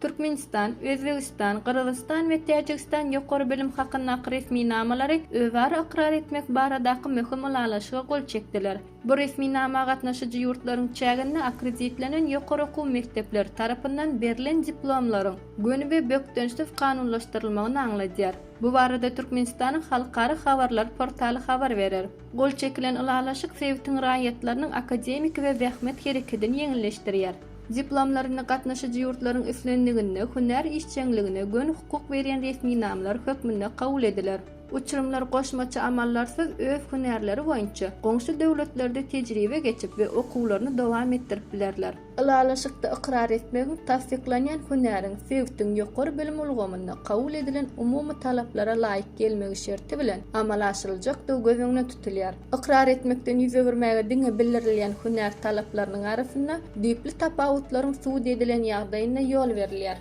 Türkmenistan, Özbegistan, Gyrgyzystan we Täjigistan ýokary bilim hakyndaky resminamalary özara ykrar etmek baradaky möhüm ylalaşyga gol çekdiler. Bu resminama gatnaşyjy ýurtlaryň çäginde akkreditlenen ýokary okuw mekdepleri tarapyndan berlen diplomlaryň göni we bökdençsiz kanunlaşdyrylmagyny aňladýar. Bu barada Türkmenistanyň halkara habarlar portaly habar berer. Gol çekilen ylalaşyk sebitiň raýatlarynyň akademiki we zähmet herekedini ýeňilleşdirýär. Diplomlaryny gatnaşyjy ýurtlaryň islendiginde hünär işjeňligine göni hukuk berýän resminamalar hökmünde kabul ediler. Uçurymlar goşmaça amallarsyz öz hünärleri boýunça goňşy döwletlerde tejribe geçip we okuwlaryny dowam etdirip bilerler. Ylalaşykda ykrar etmegiň tassyklanýan hünäriň sebitiň ýokary bilim ulgamynda kabul edilen umumy talaplara laýyk gelmegi şerti bilen amala aşyryljakdygy göz öňünde tutulýar. Ykrar etmekden ýüz öwürmäge diňe bildirilýän hünär talaplarynyň arasynda düýpli tapawutlaryň subut edilen ýagdaýynda ýol berilýär.